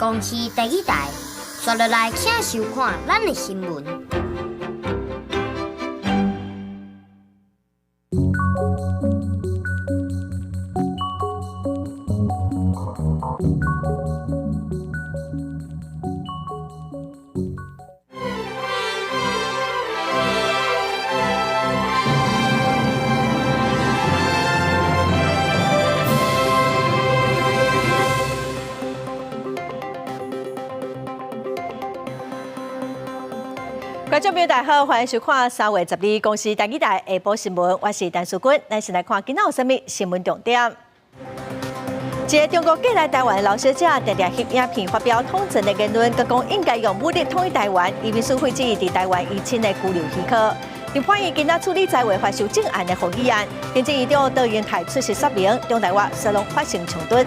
公視第一台，紲落來請收看咱的新聞。觀眾朋友大家好，歡迎收看3月12公視台語台下晡新聞，我是陳淑君。咱先來看今仔有啥物新聞重點。一个中國過來台灣的老學者，定定翕影片發表統戰的言論，閣講應該用武力統一台灣，以免廢止佇台灣移親的居留許可。立法院今仔處理在違法修正案的附議案，行政院長卓榮泰出席說明，中台外雙方發生衝突。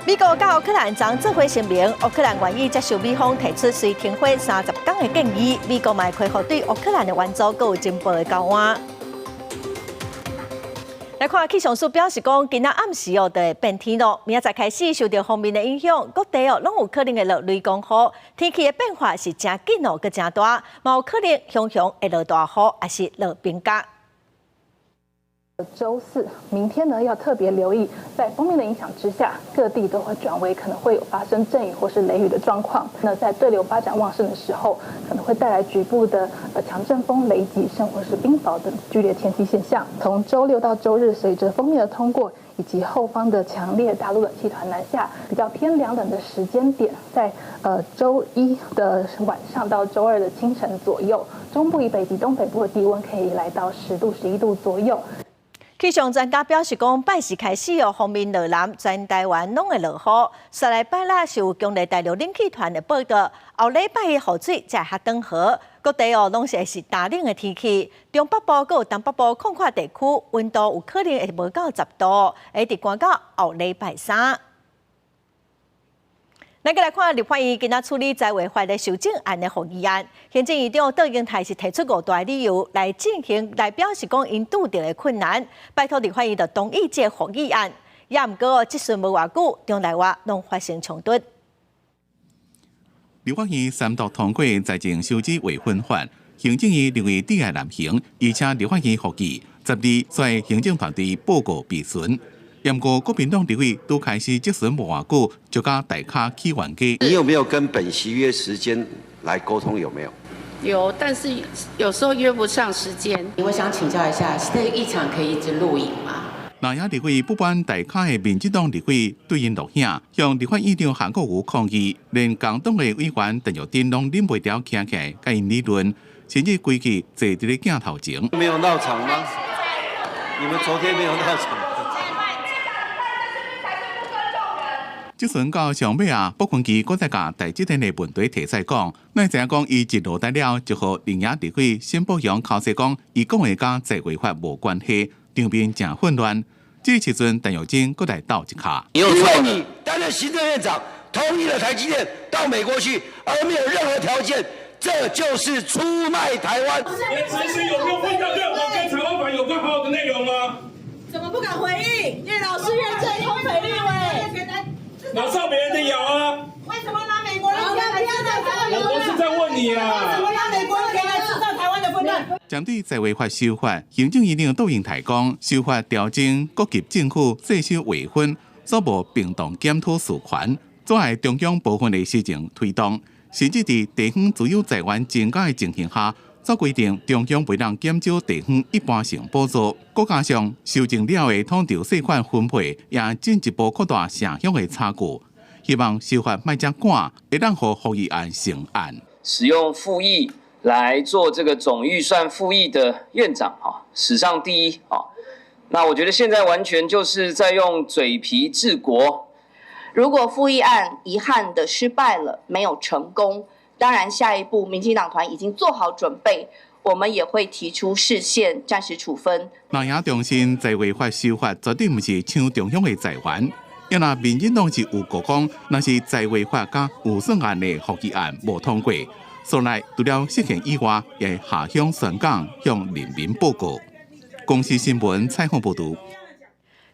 美國佮烏克蘭昨做伙聲明，烏克蘭願意接受美方提出隨停火30天的建議，美國嘛會恢復對烏克蘭的援助，閣有情報的交換。來看氣象署表示講，今仔暗時哦就會變天囉。明仔載開始受著鋒面的影響，各地哦攏有可能會落雷公雨。天氣的變化是誠緊哦，閣誠大，嘛有可能雄雄會落大雨，抑是落冰角。週四，明天呢要特別留意，在鋒面的影響之下，各地都會轉為可能會有發生陣雨或是雷雨的狀況。那在對流發展旺盛的時候，可能會帶來局部的強陣風、雷擊，甚或是冰雹等劇烈天氣現象。從週六到週日，隨着鋒面的通過以及後方的強烈大陸冷氣團南下，比較偏涼冷的時間點，在週一的晚上到週二的清晨左右，中部以北及東北部的低溫可以來到10度、11度左右。氣象專家表示講，拜四開始哦，鋒面落南，全台灣攏會落雨。紲來拜六是有強烈大陸冷氣團的報道，後禮拜的雨水才會較轉好。各地哦攏是會是乾冷的天氣，中北部閣有東北部廣闊地區溫度有可能會無到10度，會一直寒到後禮拜三。咱閣來看立法院今仔處理在違法的修正案的附議案，行政院長卓榮泰是提出五大理由來進行來表示講𪜶拄著的困難，拜託立法院就同意這个附議案。也毋過質詢無偌久，中內外攏發生衝突。立法院三讀通過財政收支劃分法，行政院認為窒礙難行，而且立法院復議12率行政團隊報告備詢。毋過國民黨立委都開始質詢無偌久，就共大咖起冤家。你有沒有跟本席約時間來溝通？有沒有？有，但是有時候約不上時間。我想請教一下，這個議場可以一直錄影嗎？那也立委不滿大咖的民進黨立委對𪜶錄影，向立法院長韓國瑜抗議，連共黨的委員陳玉珍攏忍袂牢徛起來共𪜶理論，甚至規氣坐佇咧鏡頭前。沒有鬧場嗎？你們昨天沒有鬧場？質詢到上尾啊，傅崑萁閣再共台積電的問題提出來講，咱知影講伊一落台了，就予林野立委沈伯洋剾洗講，伊講的佮在違法無關係，場面誠混亂。這時陣，陳玉珍閣來鬥一跤。因為你擔任行政院長，同意了台積電到美國去，而沒有任何條件，這就是出賣台灣。你的質詢有沒有問到任何跟台灣法有關好的內容嗎？怎麼不敢回應？葉老師認證空匪立委。馬上別人的咬啊！為什麼拿美國的錢來製造台灣？我是在問你啊！為什麼拿美國的錢來製造台灣的紛亂？針對在違法修法，行政院長卓榮泰講，修法調整各級政府稅收劃分，所無並動檢討事權，阻礙中央部分的施政推動，甚至佇地方自有財源增加的情形下，所規定中央袂當減少地方一般性補助，閣加上修正了的統籌稅款分配，也進一步擴大城鄉的差距。希望修法莫遮趕，會當予附議案成案。使用附議來做這個總預算附議的院長，史上第一啊！那我覺得現在完全就是在用嘴皮治國。如果附議案遺憾的失敗了，沒有成功。當然，下一步民進黨團已經做好準備，我們也會提出釋憲暫時處分。那也重申，在違法修法絕對毋是搶中央的財源。因為民進黨是有國講，若是在違法佮預算案的附議案無通過，所以除了釋憲以外，也下鄉宣講向人民報告。公視新聞採訪報導。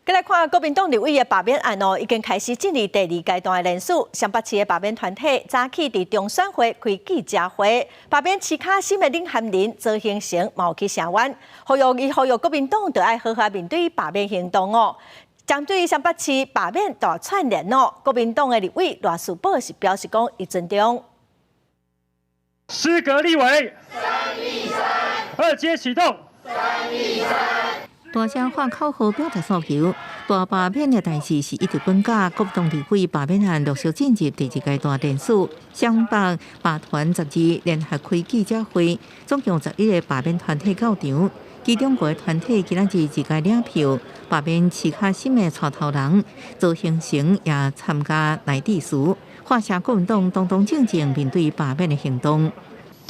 閣來看國民黨立委的罷免案哦，已經開始進入第二階段的連署。雙北市的罷免團體早起佇中選會開記者會，罷免市跤心的領銜人曹興誠嘛有去聲援，呼籲國民黨著愛好好面對罷免行動哦。針對雙北市罷免大串聯哦，國民黨的立委賴士葆是表示講伊尊重。失格立委，三一三，二階啟動，三一三。大聲喊口號表達訴求，大罷免的代誌是一直滾架，國民黨立委罷免案陸續進入第二階段連署，雙北罷團12聯合開記者會，總共11個罷免團體到場，其中五個團體今仔日自家領票，罷免市跤心的帶頭人曹興誠也參加來致辭，喝聲國民黨堂堂正正面對罷免的行動。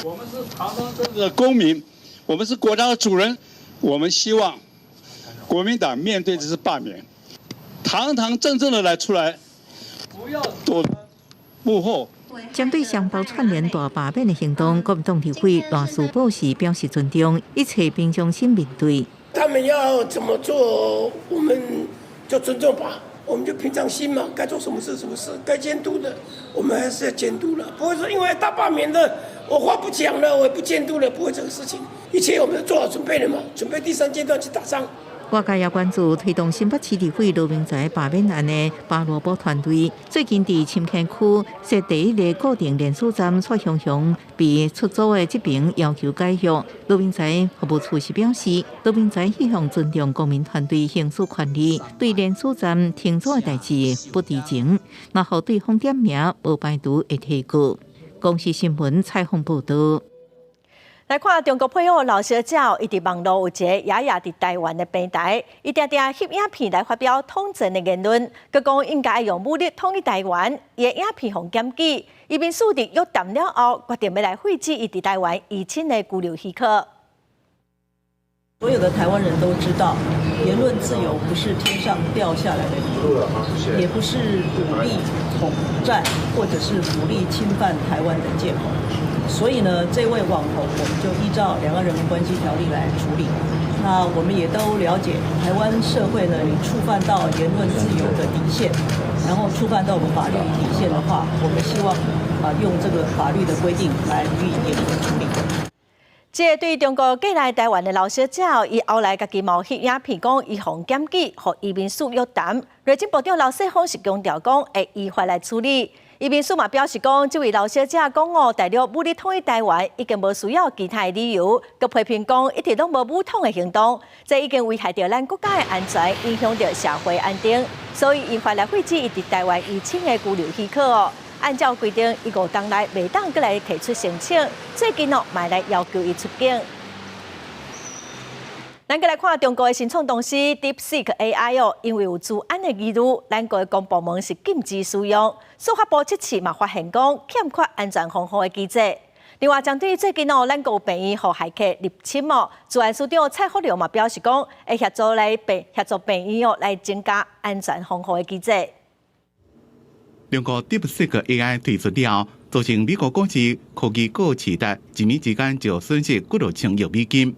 我們是堂堂正正的公民，我們是國家的主人，我們希望國民黨面對這次罷免，堂堂正正的來出來，不要躲幕後。針對雙北串聯大罷免的行動，國民黨立委賴士葆是表示尊重，一切平常心面對。他們要怎麼做，我們就尊重吧，我們就平常心嘛，該做什麼事什麼事，該監督的，我們還是要監督的，不會說因為大罷免的，我話不講了，我也不監督了，不會這個事情，一切我們都做好準備了嘛，準備第三階段去打仗。外界也關注推動新北市立委羅明才罷免案的拔蘿蔔團隊，最近佇深坑區設第一个固定連署站，蔡雄雄被出租的這爿要求解約。羅明才服務處是表示，羅明才一向尊重公民團隊行使權利，對連署站停租的代誌不知情，若予對方點名，無排除會提告。公視新聞採訪報導。來看中國配偶劉小姐，伊佇網路有一个爺爺佇台灣的平台，伊定定翕影片來發表統戰的言論，閣講應該用武力統一台灣。伊的影片予檢舉，移民署佇約談了後，決定欲來廢止伊佇台灣依親的居留許可。所有的台灣人都知道，言論自由不是天上掉下來的禮物，也不是武力統戰或者是武力侵犯台灣的借口。所以呢，這位網紅，我們就依照《兩岸人民關係條例》來處理。那我們也都了解，台灣社會呢，你觸犯到言論自由的底線，然後觸犯到我們法律底線的話，我們希望啊用這個法律的規定來予以嚴格處理。這个對中國過來台灣的劉小姐，伊後來家己嘛翕影片講，伊予檢舉，予移民署約談。內政部長劉世鋒是強調講，會依法來處理。移民署嘛表示講，這位劉小姐講哦，大陸武力統一台灣已經無需要其他的理由，閣批評講一直攏無武統的行動，這已經危害著咱國家的安全，影響著社會安定，所以依法來廢止伊佇台灣依親的居留許可哦。按照規定，伊5冬內袂當閣來提出申請，最近哦，嘛來要求伊出境。咱閣來看中國的新創公司 DeepSeek AI 哦，因為有資安的疑慮，咱國的公部門是禁止使用。司法部這次嘛發現講欠缺安全防護的機制。另外，針對最近哦，咱國有病院予駭客入侵哦，資安司長蔡福良嘛表示講，會協助病院哦來增加安全防護的機制。中國 DeepSeek AI 推出了後，造成美國股市科技股市值一暝之間就損失幾落千億美金。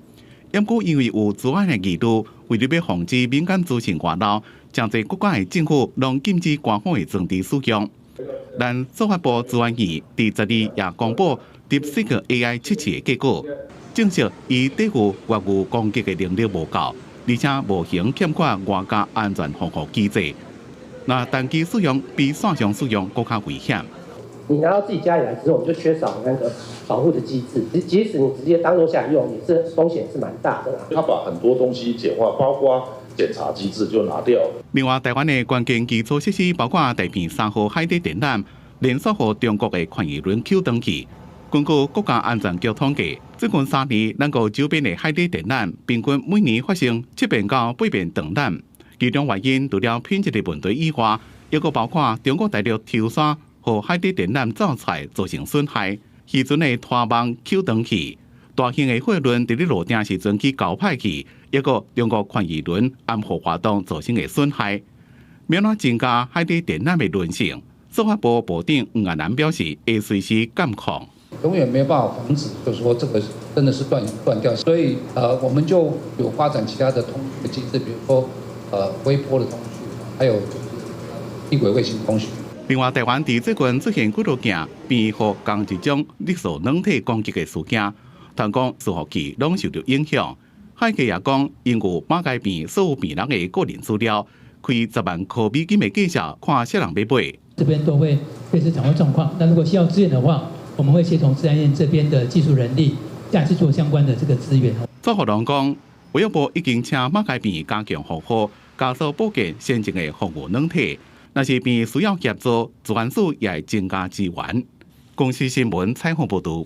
毋過因為有資安的疑慮，為著欲防止敏感資訊外漏，誠濟國家的政府攏禁止官方的裝置使用。咱司法部資安院佇12也公布 DeepSeek AI 測試的結果，證實伊對付外部攻擊的能力無夠，而且模型欠缺外加安全防護機制。若單機使用比線上使用閣較危險。你拿到自己家裡來之後，你就缺少那個保護的機制。即使你直接當做下來用，也是風險是蠻大的。他把很多東西簡化，包括檢查機制就拿掉了。另外，台灣的關鍵基礎設施，包括大坪三號海底電纜，連續予中國的寬魚輪搝轉去。根據國家安全局統計，最近3年，咱國周邊的海底電纜平均每年發生7遍到8遍斷纜。其中原因除了品質的問題以外，抑閣包括中國大陸抽沙予海底電纜走出來造成損害，漁船的拖網搝轉去，大型的貨輪佇咧落碇時陣去攪歹去，抑閣中國寬魚輪暗號活動造成的損害，欲按怎增加海底電纜的韌性？司法部部長黃亞南表示，會隨時監控。永遠沒有辦法防止，就是說這個真的是斷斷掉，所以我們就有發展其他的通訊機制，比如說微波的通訊，還有就是低軌衛星通訊。另外，台灣佇最近出現幾多件病予仝一種綠色軟體攻擊的事件，通講伺服器攏受著影響。駭客也講，𪜶有馬偕病所有病人的個人資料，開10萬箍美金的價數，看啥人欲買。這邊都會隨時掌握狀況。那如果需要支援的話，我們會協同資安院這邊的技術人力，下去做相關的這個支援。周福龍講，衛福部已經請馬偕病加強防護，加速布建先進的防護軟體。若是病需要協助，資安署也會增加支援。公視新聞採訪報導。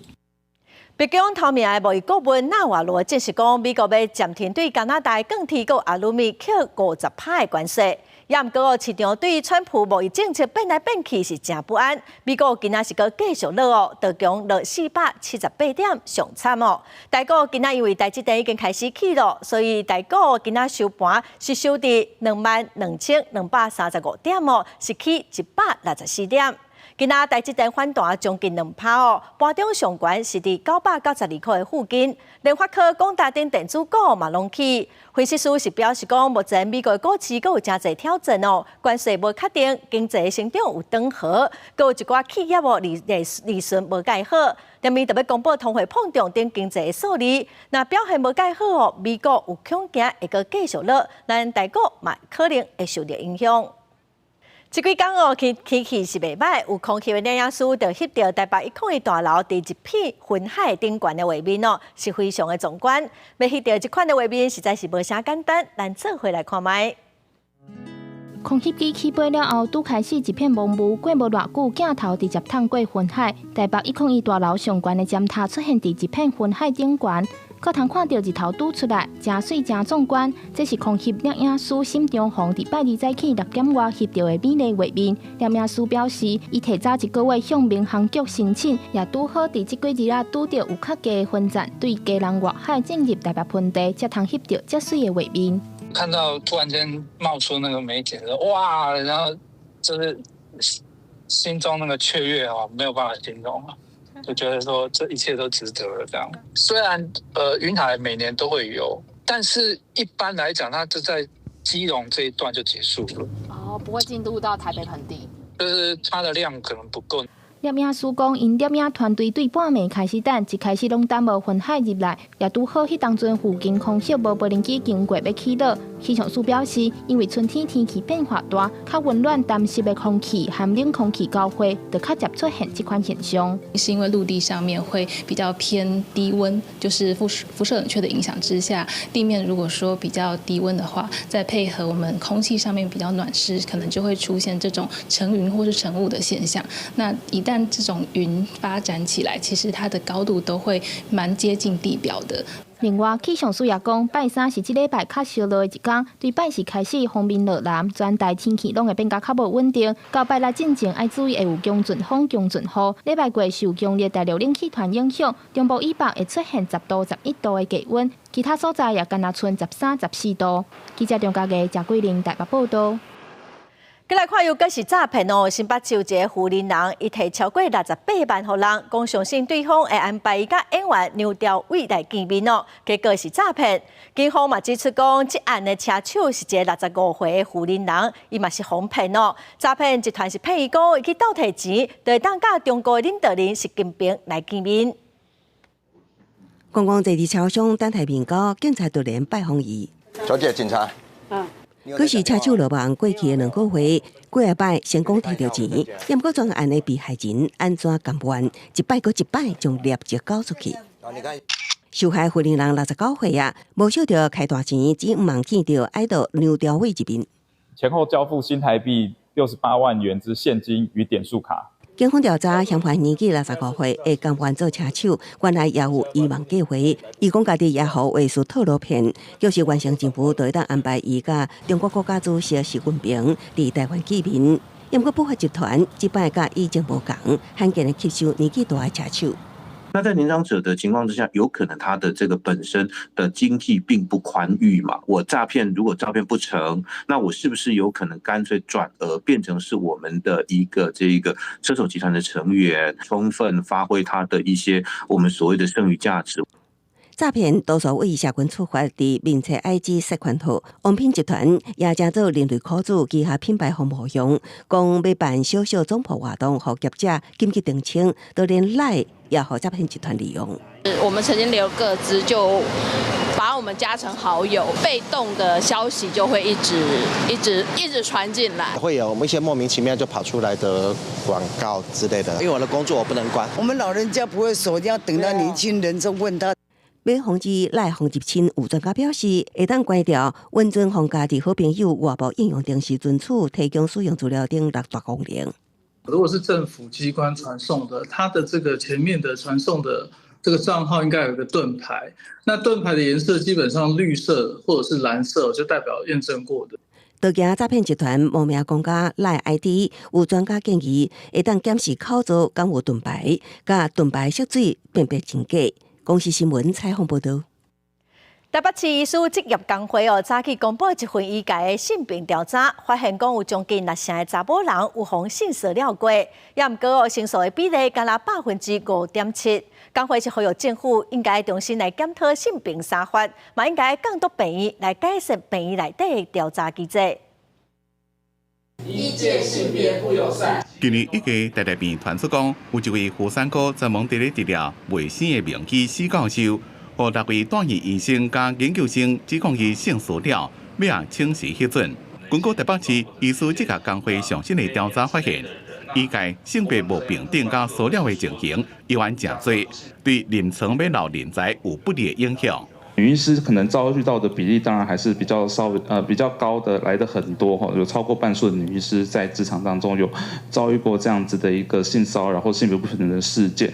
白宮頭名的貿易顧問納瓦羅證實講，美國欲暫停對加拿大鋼鐵佮阿魯米扣50%的關稅。也毋過市場對川普貿易政策變來變去是誠不安。美股今仔是閣繼續落哦，道瓊落478點，上慘哦。台股今仔因為台積電已經開始起落，所以台股今仔收盤是收佇22,235點哦，是起164點。今仔台積電反彈將近2%哦，盤中上懸是佇992箍的附近。聯發科、廣達等電子股嘛攏起。分析師是表示講，目前美國股市閣有誠濟挑戰哦，關稅無確定，經濟成長有轉好，閣有一寡企業哦利潤無蓋好，踮咪特別公布通貨膨脹等經濟數字，若表現無蓋好哦，美國有恐驚會閣繼續落，咱台股嘛可能會受著影響。這幾工哦，天氣是袂䆀，有空翕的攝影師就翕著台北101大樓佇一片雲海頂懸的畫面哦，是非常的壯觀。欲翕著這款的畫面實在是無啥簡單，咱做伙來看覓。空翕機起飛了後，拄開始一片濛霧，過無偌久，鏡頭直接探過雲海。台北101大樓上懸的尖塔出現佇一片雲海頂懸，閣通看著日頭拄出來，誠媠誠壯觀。這是空翕攝影師沈長宏佇拜二早起6點外翕著的美麗畫面。攝影師表示，伊提早一個月向民航局申請，也拄好佇這幾日仔拄著有較低的雲層，對基隆外海進入台北盆地，才通翕著這媠的畫面。看到突然間冒出那個美景，哇！然後就是心中那個雀躍哦，沒有辦法形容啊，就覺得說這一切都值得了。這樣，雖然雲海每年都會有，但是一般來講，它就在基隆這一段就結束了。哦，不會進入到台北盆地，就是它的量可能不夠。攝影師講，𪜶攝影團隊對半暝開始等，一開始攏等無雲海入來，也拄好彼當陣附近空襲無無人機經過欲起落。氣象署表示，因為春天天氣變化大，較溫暖澹濕的空氣含冷空氣交匯，就較捷出現這款現象。是因為陸地上面會比較偏低溫，就是輻射冷卻的影響之下，地面如果說比較低溫的話，再配合我們空氣上面比較暖濕，可能就會出現這種成雲或是成霧的現象。那一旦這種雲發展起來，其實它的高度都會蠻接近地表的。另外，氣象署也講，拜三是這禮拜較燒熱的一工，對拜四開始鋒面落南，全台天氣攏會變甲較無穩定。到拜六進前愛注意會有強陣風、強陣雨。禮拜過受強烈大陸冷氣團影響，中部以北會出現10度、11度的低溫，其他所在也干焦賰13、14度。記者張家藝、謝桂玲台北報道。閣來看，又閣是詐騙哦！新北市有一个雲林人，伊提超過68萬予人，講相信對方會安排伊佮演員梁朝偉來見面哦，結果是詐騙。警方嘛指出講，這案的車手是一个65歲的雲林人，伊嘛是予騙哦。詐騙集團是騙伊講，伊去倒提錢，就會當佮中國領導人習近平來見面。公公坐佇車廂等待面交，警察突然拜訪伊。小姐，警察。嗯。可是車手落網過去的2個月，幾仔擺成功提著錢，毋過全案的被害人按怎甘願？一擺閣一擺將劣跡交出去。受害雲林人69歲啊，無想著開大錢，只毋茫見著愛著梁朝偉一面。前後交付新台幣68萬元之現金與點數卡。警方調查，嫌犯年紀65歲，會甘願做車手，原來也有移民計劃。伊講家己也予話術套路騙，就是完成任務，就會當安排伊佮中國國家主席習近平佇台灣見面。毋過不法集團這擺佮以前無仝，罕見的吸收年紀大的車手。那在年長者的情況之下，有可能他的這個本身的經濟並不寬裕嘛。我詐騙如果詐騙不成，那我是不是有可能乾脆轉而變成是我們的一個這一個車手集團的成員，充分發揮他的一些我們所謂的剩餘價值？詐詐騙多數為社群出發，佇面冊 IG 設群號，王品集團也成做人類苦主旗下品牌服務用，講欲辦小小總鋪活動，予業者緊急澄清，都連 LINE 也予詐騙集團利用。我們曾經留個資，就把我們加成好友，被動的消息就會一直、一直、一直傳進來。會有我們一些莫名其妙就跑出來的廣告之類的，因為我的工作我不能關。我們老人家不會鎖，要等到年輕人就問他。欲防止 LINE 予入侵，有專家表示，會當關掉允准予家己好朋友外部應用程式存儲、提供使用資料等六大功能。如果是政府機關傳送的，它的這個前面的傳送的這個賬號應該有一個盾牌，那盾牌的顏色基本上綠色或者是藍色，就代表驗證過的。多驚詐騙集團冒名公家 LINE ID，有專家建議，會當檢視口座敢有盾牌，佮盾牌縮水辨別真假。公視新聞採訪報導。台北市醫師職業工會哦，早起公布一份醫界的性平調查，發現講有將近六成的查某人有予性騷擾過，也毋過哦，申訴的比例干焦5.7%。工會是呼籲政府應該重新來檢討性平三法，嘛應該監督病院來改善病院內底的調查機制。醫界性別不友善。今年一月，台大病院傳出講，有一位婦產科專門佇咧治療未生的名醫史教授，予六位住院醫生佮研究生指控伊性騷擾，尾仔請辭核准。根據台北市醫師職業工會上新的調查發現，醫界性別無平等佮騷擾的情形依然誠濟，對臨床欲留人才有不利的影響。女醫師可能遭遇到的比例當然還是比較稍微比較高的，來的很多哈，有超過半數的女醫師在職場當中有遭遇過這樣子的一個性騷擾或性別不平等的事件。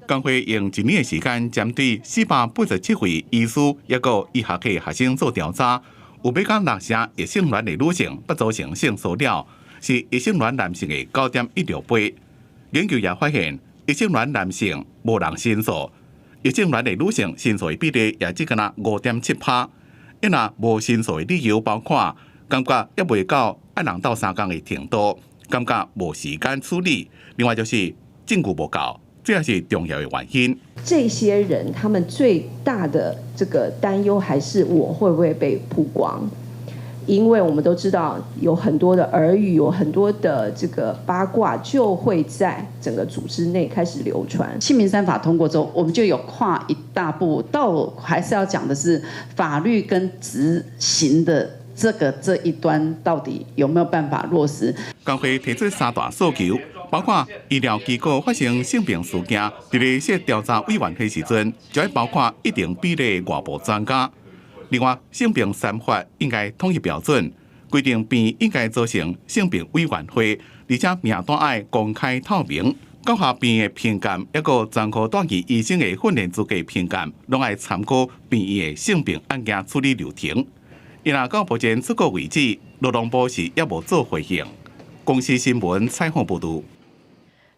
工會用一年的時間，針對487位醫師抑閣醫學系學生做調查，有欲到六成異性戀的女性捌遭成性騷擾，是異性戀男性的9.16倍。研究也發現，異性戀男性無人申訴。異性戀的女性申訴的比例也只干焦5.7%。伊若無申訴的理由包括感覺猶未到愛人鬥相共的程度，感覺無時間處理，另外就是證據無夠，這也是重要的原因。這些人他們最大的這個擔憂還是我會不會被曝光？因為我們都知道有很多的耳語，有很多的這個八卦就會在整個組織內開始流傳。性平三法通過之後，我們就有跨一大步，到還是要講的是法律跟執行的這個這一端到底有沒有辦法落實？工會提出三大訴求，包括醫療機構發生性平事件，佇咧設調查委員會時陣，就愛包括一定比例外部專家。另外，性平三法應該統一標準，規定病院應該組成性平委員會，而且名單愛公開透明。高下病院的評鑑，抑閣專科住院醫生的訓練資格評鑑，攏愛參考病院的性平案件處理流程。伊若到目前這個為止，勞動部是猶無做回應。公視新聞採訪報導。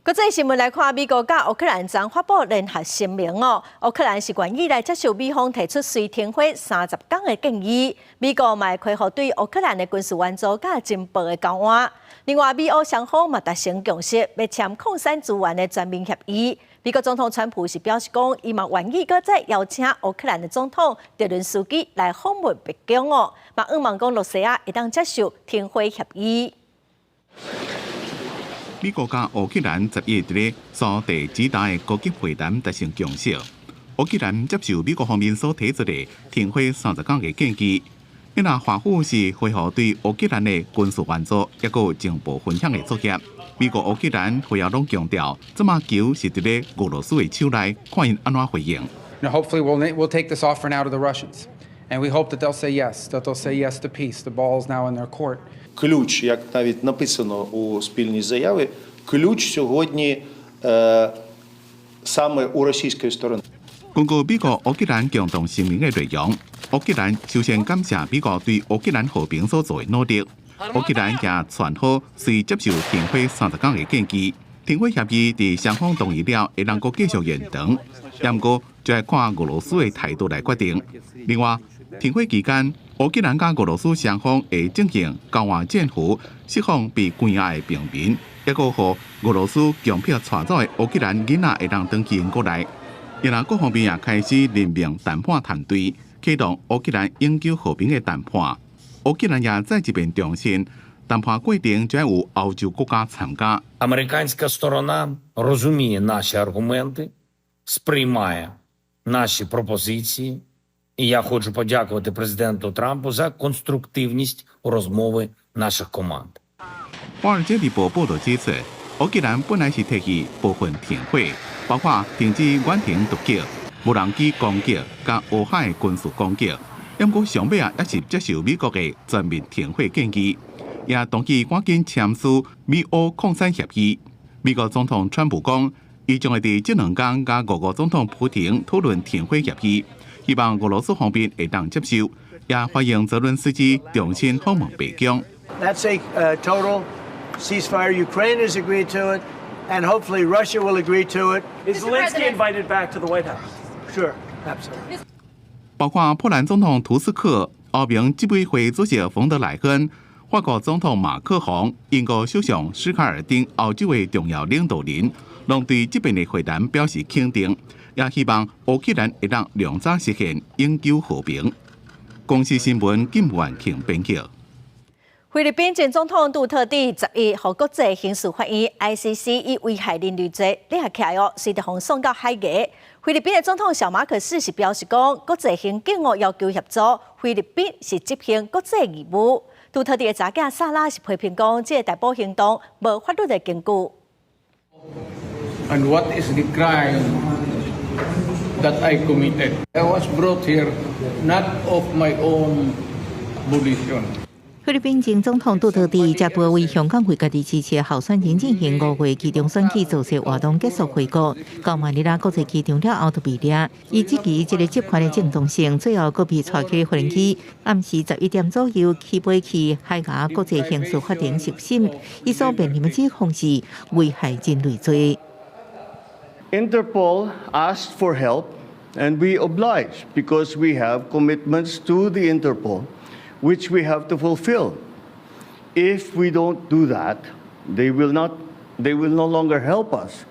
國際新聞來看，美國佮烏克蘭昨發布聯合聲明哦，烏克蘭是願意來接受美方提出隨停火30天的建議，美國嘛會恢復對烏克蘭的軍事援助佮情報的交換。另外，美烏雙方嘛達成共識，欲簽礦產資源的全面協議。美國總統川普是表示講，伊嘛願意閣再邀請烏克蘭的總統澤倫斯基來訪問白宮哦，嘛向望講羅西亞會當接受停火協議。美國佮烏克蘭11佇咧蘇地主導的高級會談達成共識，烏克蘭接受美國方面所提出的停火30天的建議。伊若華府是恢復對烏克蘭的軍事援助，抑閣情報分享的作業。美國烏克蘭會後攏強調，這馬球是佇咧俄羅斯的手內，看𪜶按怎回應。 Now, hopefully, we'll take this offer now to the Russians, and we hope that they'll say yes, that they'll say yes to peace. The ball is now in their court. Ключ, як навіть написано у спільній заяві, ключ сьогодні саме у російської сторони. 根據美國烏克蘭共同聲明的內容，烏克蘭首先感謝美國對烏克蘭和平所做的努力。烏克蘭也傳好隨接受停火30天的建議。停火協議佇雙方同意了，會當閣繼續延長。毋過就愛看俄羅斯的態度來決定。另外，停火期間，烏克蘭佮俄羅斯雙方會進行交換戰俘，釋放被關押的平民，抑閣予俄羅斯強迫帶走的烏克蘭囡仔會當轉去𪜶國內。伊拉各方面也開始任命談判團隊，啟動烏克蘭永久和平的談判。烏克蘭也再一遍重申，談判過程將有歐洲國家參加。 Американська сторона розуміє наші аргументи, сприймає наші пропозиції. І я хочу подякувати президенту Трампу за конструктивність у розмови наших команд. 華爾街日報報導指出，烏克蘭本來是提議部分停火，包括停止遠程突擊、無人機攻擊、佮烏海軍事攻擊。毋過上尾啊，猶是接受美國的全面停火建議，也同意趕緊簽署美烏礦產協議。美國總統川普講，伊將會佇這兩工佮俄國總統普廷討論停火協議，希望俄羅斯方面會當接受，也歡迎澤倫斯基重新訪問白宮。 That's a total ceasefire. Ukraine has agreed to it, and hopefully Russia will agree to it. Is Zelensky invited back to the White House? Sure, absolutely. 包括波蘭總統圖斯克、歐盟執委會主席馮德萊恩、法國總統馬克宏、英國首相施卡爾等歐洲的重要領導人，攏對這遍的會談表示肯定，也希望烏克蘭會當量早實現永久和平。公視新聞金萬慶編輯。菲律賓前總統杜特蒂11予國際刑事法院 ICC 以危害人類罪聯合起來哦，隨著予送到海牙。菲律賓的總統小馬可斯是表示講，國際刑警哦要求協助菲律賓是執行國際義務。杜特蒂的查囝薩拉是批評講，這个逮捕行動無法律的根據。 And what is the crime that I committed? I was brought here not of my own volition. 菲律賓前總統杜特蒂才拄為香港為家己支持的候選人進行5月期中選舉造勢活動結束回國，到馬尼拉國際機場了後就被掠。伊質疑這个執權的正當性，最後閣被帶去無人機，暗時11點左右起飛去海牙國際刑事法庭受審。伊所面臨的指控是危害人類罪。 Interpol asked for help, and we obliged because we have commitments to the Interpol, which we have to fulfill. If we don't do that, they will not, they will no longer help us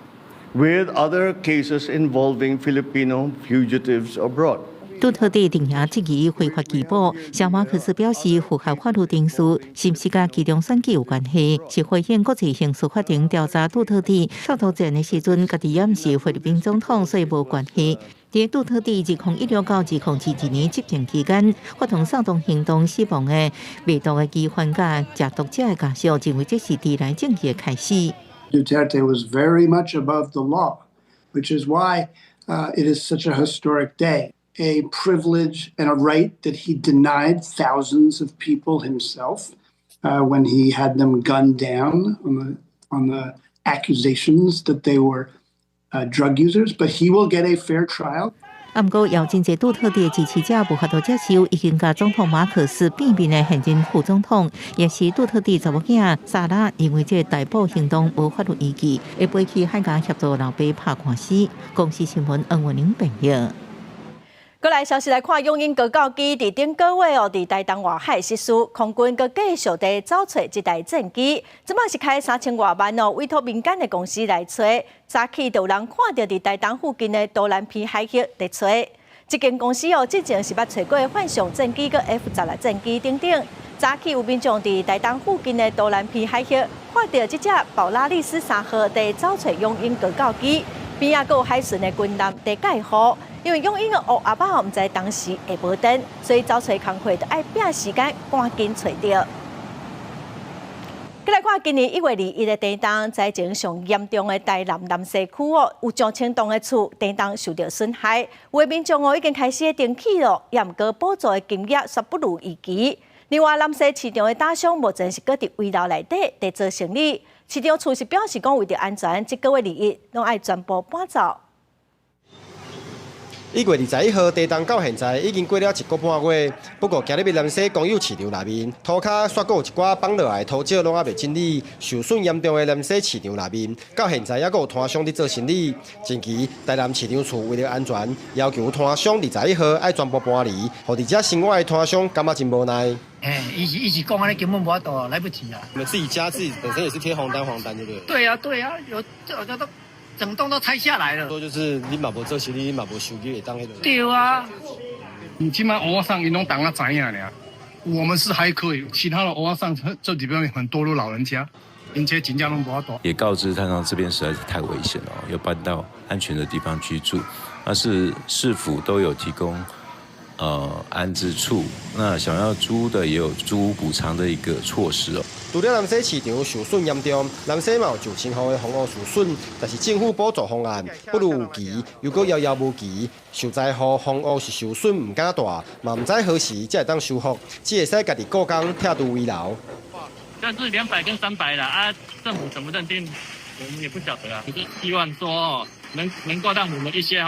with other cases involving Filipino fugitives abroad. 杜特蒂定下質疑非法拘捕，小馬可斯表示符合法律程序，是毋是佮期中選舉有關係？是回應國際刑事法庭調查杜特蒂臭頭戰的時陣，家己猶毋是菲律賓總統，所以無關係。佇杜特蒂2016到2022年執政期間，發動掃毒行動死亡的賣毒的疑犯佮食毒者的家屬，認為這是治來正義的開始。 Duterte was very much above the law, which is why it is such a historic day. A privilege and a right that he denied thousands of people himself when he had them gunned down on the accusations that they were drug users. But he will get a fair trial. 啊，毋過有真濟杜特蒂的支持者無法度接受，已經佮總統馬可斯變面的現任副總統，也是杜特蒂查某囝薩拉，認為這个逮捕行動無法律依據，會飛去海牙協助老爸拍官司。公視新聞黃文玲編譯。閣來消息來看，勇鷹高教機佇頂個月哦，佇台東外海失事，空軍閣繼續佇走揣這台戰機，這擺是開3000外萬哦，委託民間的公司來揣。早起就有人看著佇台東附近的都蘭鼻海域佇揣。這間公司哦，之前是捌揣過幻象戰機、佮 F-16戰機等等。早起有民眾佇台東附近的都蘭鼻海域看著這隻寶拉利斯3號佇走揣勇鷹高教機，邊仔閣有海巡的軍艦佇蓋護。因為勇鷹的烏鴨仔毋知當時會無電，所以走揣工課就愛拼時間，趕緊揣著。閣來看今年1月21的地震，災情上嚴重的台南南勢區哦，有上千棟的厝地震受著損害，有的民眾哦已經開始重起囉，也毋過補助的金額煞不如預期。另外，南勢市場的打商目前是閣佇圍樓內底佇做生意，市場處是表示講為著安全，這個月21攏愛全部搬走。 1月21號地震到現在已經過了一個半月，不過今日的南勢公有市場內面，塗跤煞閣有一寡放落來的土石攏猶未整理，受損嚴重的南勢市場內面，到現在猶閣有攤商佇做生意。近期台南市場處為著安全，要求攤商21號愛全部搬離，予佇遮生活的攤商感覺真無奈。哎，伊是講按呢根本無法度，來不及啊。你們自己家自己本身也是貼紅單黃單，對不對？對啊對啊，有這這都。整棟都拆下來了。說就是你嘛無做生意，你嘛無收入會當彼個。對啊。你這擺蚵仔送𪜶攏當仔知影爾，我們是還可以，其他的蚵仔送這裡邊很多都老人家，𪜶這真正攏無法度。也告知攤商這邊實在是太危險了，要搬到安全的地方居住。那是市府都有提供安置處，那想要租的也有租屋補償的一個措施哦。除了南勢市場受損嚴重，南勢嘛有上千戶的房屋受損，但是政府補助方案不如預期，又閣遙遙無期。受災戶房屋是受損毋敢大，嘛毋知何時才會當修復，只會使家己僱工拆除危樓。但是200跟300啦，啊，政府怎麼認定，我們也不曉得啊。就是希望說能夠讓我們一些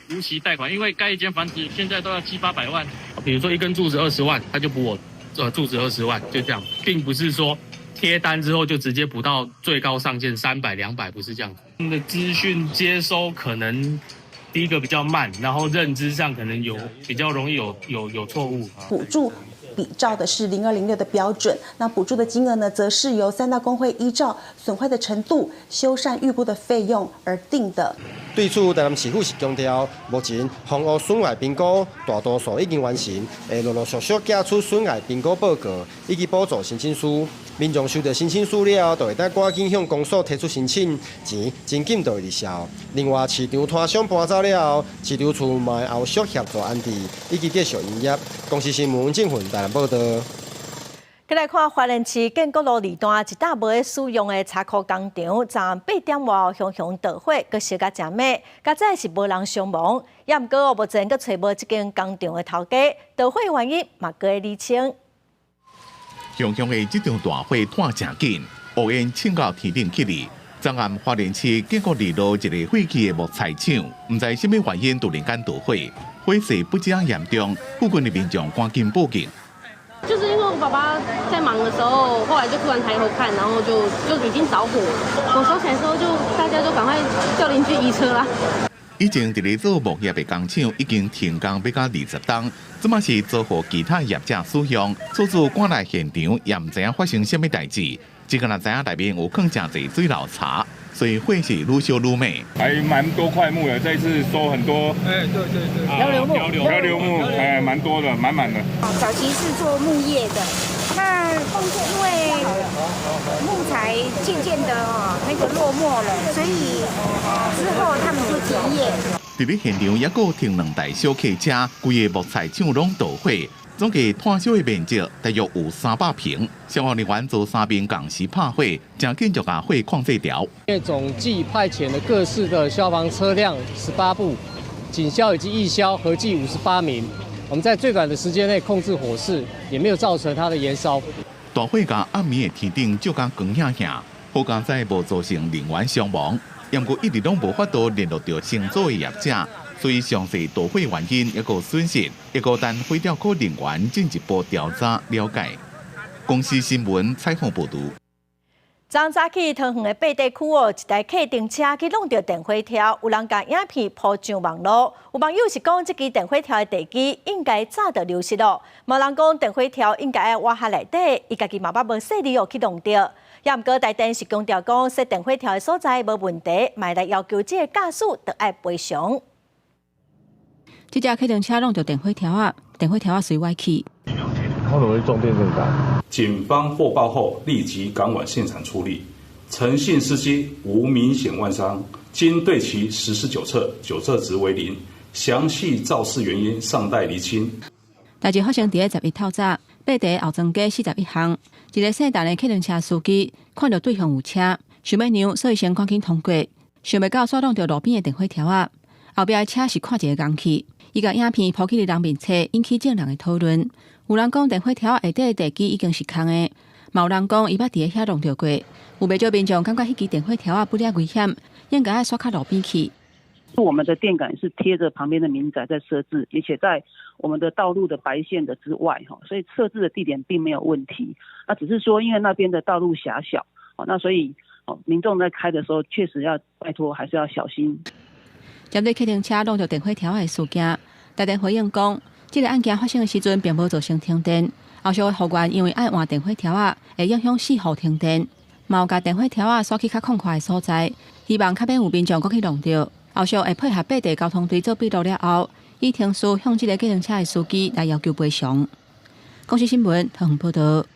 無息貸款，因為蓋一間房子現在都要七八百萬。比如說一根柱子20萬，他就補我柱子二十萬，就這樣，並不是說貼單之後就直接補到最高上限300、200，不是這樣子。的資訊接收可能第一個比較慢，然後認知上可能有比較容易有錯誤。補助比照的是0206的標準，那補助的金額呢，則是由三大工會依照損壞的程度、修繕預估的費用而定的。對此，台南市府是強調，目前房屋損壞評估大多數已經完成，會陸陸續續寄出損害評估報告以及補助申請書。民眾收到申請書了後，就會當趕緊向公所提出申請，錢真緊就會入帳。另外，市場攤商搬走了後，市場處嘛會後續協助安置以及繼續營業。公視新聞鄭雲台南報道。再來看花蓮市建國路二段一搭無咧使用的倉庫工廠，昨暗8點外熊熊著火，閣燒甲誠猛，佳哉是無人傷亡。也毋過目前閣揣無這間工廠的頭家，著火原因嘛閣咧釐清。熊熊的這場大火湠誠緊，烏煙衝到天頂去哩。昨暗花蓮市建國二路一个廢棄的木材廠，毋知啥物原因突然間著火，火勢不止嚴重，附近的民眾趕緊報警。就是因為我爸爸在忙的時候，後來就突然抬頭看，然後就已經著火了。火燒起來之後，就大家就趕快叫鄰居移車啦。以前佇咧做木業的工廠已經停工欲到20冬，這馬是租予其他業者使用。厝主趕來現場，也毋知影發生啥物代誌，只干焦知影內面有囥誠濟水流柴，所以火勢愈燒愈猛。還蠻多塊木的，這一次收很多。哎，對對對，漂流木，漂流木，哎，蠻多的，滿滿的。早期是做木業的，那因為木材漸漸的哦，那個落寞了，所以之後他們就停業。佇咧現場，抑閣停兩台小客車，規个木材廠攏著火，總計湠燒的面積大約有300坪。消防人員做三邊共時拍火，誠緊就共火控制牢。總計派遣了各式的消防車輛18部，警消以及義消合計58名。我們在最短的時間內控制火勢，也沒有造成它的延燒。大火共暗暝的天頂照甲光顯顯，好佳哉無造成人員傷亡，毋過一直攏無法度聯絡著承租的業者，所以詳細導火原因抑閣損失，抑閣等火調科人員進一步調查了解。公視新聞採訪報導。昨早起，桃園的八德區哦，一台客運車去挵著電火柱，有人共影片 po 上網路。有網友是講，這支電火柱的地基應該早就流失咯。嘛有人講，電火柱應該愛挖下內底，伊家己嘛捌無細膩哦去弄著。也毋過台電是強調講，設電火柱的所在無問題，嘛來要求這個駕駛著愛賠償。這隻客運車挵著電火柱仔，電火柱仔隨歪去。它容易撞電線桿。警方獲報後立即趕往現場處理，陳姓司機無明顯外傷，經對其實施酒測，酒測值為零，詳細肇事原因尚待釐清。代誌發生佇咧11透早，八德後莊街41巷，一个姓陳的客運車司機看著對向有車，想欲讓，所以先趕緊通過，想袂到煞挵著路邊的電火柱仔，後壁的車是看一个仝去，伊共影片 po 去人面冊，引起眾人的討論。有人講電火柱下底的地基已經是空的，嘛有人講伊捌佇咧遐挵著過。有袂少民眾感覺彼支電火柱仔不了危險，應該愛煞較路邊去。我們的電桿是貼着旁邊的民宅在設置，而且在我們的道路的白線的之外，哈，所以設置的地點並沒有問題。那只是說，因為那邊的道路狹小，那所以民眾在開的時候，確實要拜託，還是要小心。針對客運車挵著電火柱仔的事件，台電回應講，這个案件發生的時陣並無造成停電，後續的復原因為愛換電火柱仔，會影響四戶停電。嘛有共電火柱仔徙去較曠闊的所在，希望較免有民眾閣去弄著。後續會配合八地交通隊做筆錄了後，依程序向這个計程車的司機來要求賠償。公視新聞桃園報導。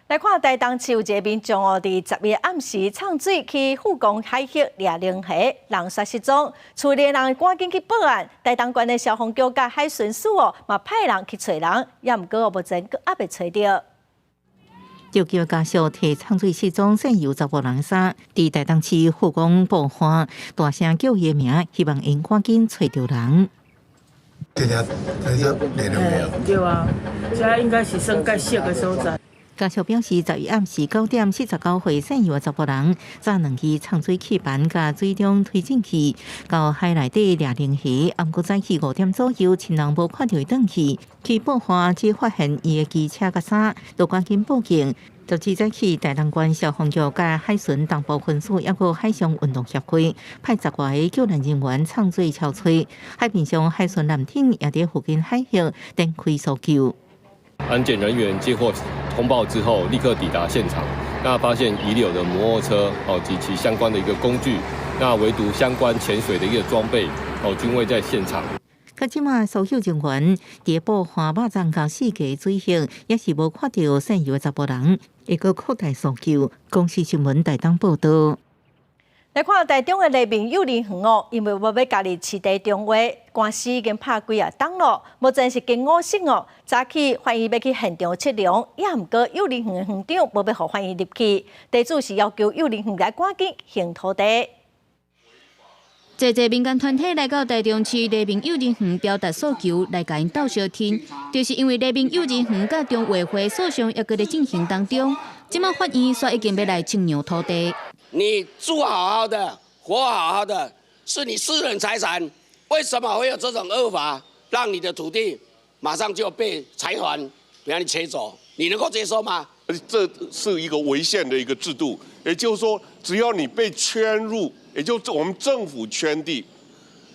來看台東市有一个民眾哦，佇11暗時沖水去富岡海域掠龍蝦，人煞失蹤，厝裡的人趕緊去報案。台東縣的消防局佮海巡署哦，嘛派人去揣人，也毋過目前閣猶未揣著。就叫家屬提沖水失蹤，姓游查埔人衫，佇台東市富岡報案，大聲叫伊的名，希望𪜶趕緊揣著人。對啊，這應該是算較熟的所在。家屬表示，11暗時9點49歲，姓游的查埔人早兩支沖水氣盤佮水中推進器到海內底掠龍蝦，毋過早起5點左右，親人無看著伊轉去，去報案只發現伊的機車佮衫，就趕緊報警。10日早起，台東縣消防局佮海巡東部分署，抑閣海上運動協會派10外个救難人員沖水搜揣，海面上海巡艦艇也佇附近海域展開搜救。安檢人員接獲通報之後，立刻抵達現場，那發現遺留的摩托車哦及其相關的一個工具，那唯獨相關潛水的一個裝備哦均未在現場。到這馬搜救人員佇報花肉粽佮四界水域，也是無看著姓游的查埔人，會閣擴大搜救。公視新聞台東報導。來看台中的黎明幼兒園哦，因為無欲加入市地重劃，官司已經拍幾仔冬咯。目前是經五審哦，早起法院欲去現場測量，也毋過幼兒園的園長無欲予法院入去，地主是要求幼兒園來趕緊還土地。濟濟民間團體來到台中市黎明幼兒園表達訴求，來共𪜶鬥相挺，就是因為黎明幼兒園佮重劃會訴訟猶閣咧進行當中，這馬法院煞已經欲來測量土地。你住好好的，活好好的，是你私人財產，為什麼會有這種惡法，讓你的土地馬上就被財團給你切走？你能夠接受嗎？這是一個違憲的一個制度，也就是說，只要你被圈入，也就是我們政府圈地，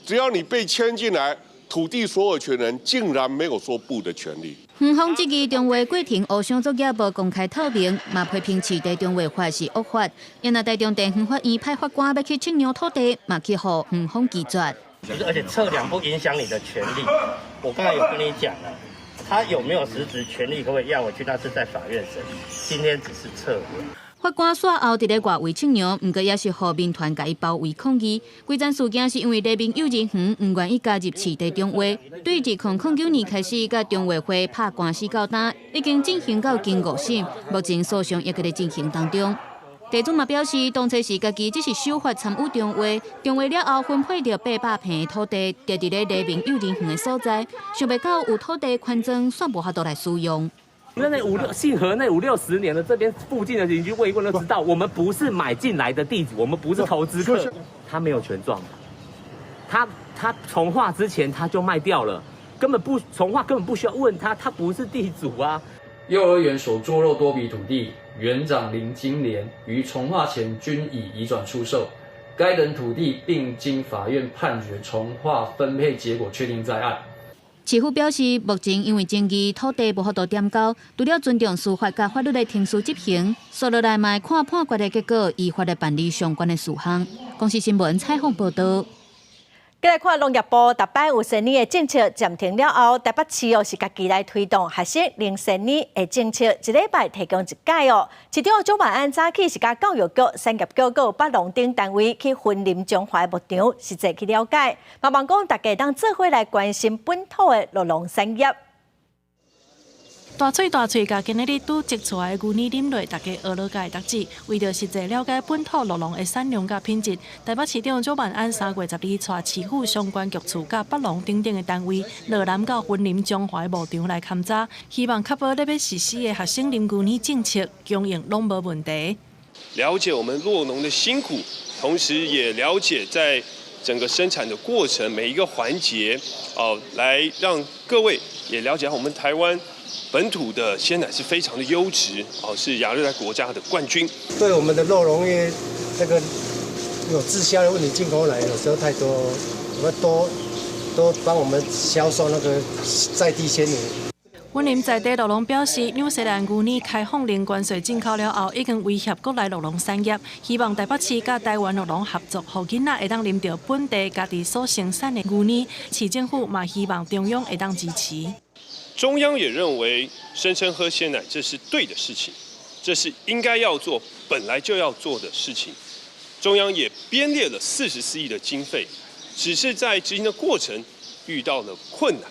只要你被圈進來，土地所有權人竟然沒有說不的權利。園方質疑重劃過程烏箱作業無公開透明，嘛批評市地重劃法是惡法。因若台中地方法院派法官欲去測量土地，嘛去予園方拒絕。而且測量不影響你的權利。我剛才有跟你講了，他有沒有實質權利，可不可以要回去？那是在法院審理。今天只是測量。法官煞後佇咧外圍測量，毋過也是予民團共伊包圍抗議。規樁事件是因為黎明幼兒園毋願意加入市地重劃，對2009年開始，佮重劃會拍官司到今，已經進行到經五審，目前訴訟猶閣咧進行當中。地主嘛表示，當初是家己只是守法參與重劃，重劃了後分配著800坪的土地，就佇咧黎明幼兒園的所在，想袂到有土地寬敞，煞無法度來使用。那五六信和那五六十年的這邊附近的鄰居問一問都知道，我們不是買進來的地主，我們不是投資客，他沒有權狀，他重劃之前他就賣掉了，根本不重劃，根本不需要問他，他不是地主啊。幼兒園所坐落多筆土地，園長林金蓮於重劃前均已移轉出售，該等土地並經法院判決重劃分配結果確定在案。市府表示，目前因為爭議土地無法度點交，除了尊重司法佮法律的程序執行，紲落來嘛會看判決的結果，依法來辦理相關的事項。公視新聞採訪報導。繼來看農業部逐擺有鮮奶的政策暫停了後，台北市哦是家己來推動學生啉鮮奶的政策，一禮拜提供一擺哦。市長蔣萬安早起是佮教育局、產業局、閣有北農等單位去雲林彰化牧場實際去了解，嘛望講大家當做伙來關心本土的酪農產業。大喙大喙，共今仔日拄擠出來的牛奶啉落，大家學落共會得止。為著實際了解本土酪農的產量佮品質，台北市長蔣萬安3月12日帶市府相關局處佮北農等等的單位，落南到雲林彰化牧場來勘查，希望確保咧欲實施的學生啉牛奶政策供應攏無問題。了解我們酪農的辛苦，同時也了解在整個生產的過程每一個環節，哦，來讓各位也了解我們台灣本土的鮮奶是非常的優質，哦，是亞熱帶國家的冠軍。對我們的酪農業，這個有滯銷的問題，進口奶有時候太多，我們多多幫我們銷售那個在地鮮乳。雲林在地酪農表示，紐西蘭牛奶開放零關稅進口了後，已經威脅國內酪農產業，希望台北市佮台灣酪農合作，予囡仔會當啉著本地家己所生產的牛奶。市政府嘛希望中央會當支持。中央也認為聲稱喝鮮奶這是對的事情，這是應該要做、本來就要做的事情。中央也編列了44億的經費，只是在執行的過程遇到了困難。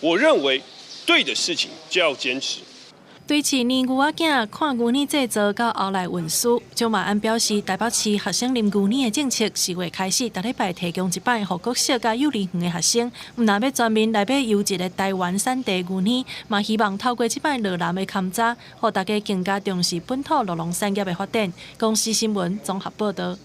我認為，對的事情就要堅持。對飼奶牛仔囝看牛奶製造到後來運輸，蔣萬安表示，台北市學生啉牛奶的政策4月開始，逐禮拜提供一擺，予國小佮幼兒園的學生，毋但欲全面來買優質的台灣產地牛奶，嘛希望透過這擺酪南的勘查，予大家更加重視本土酪農產業的發展。公視新聞綜合報導。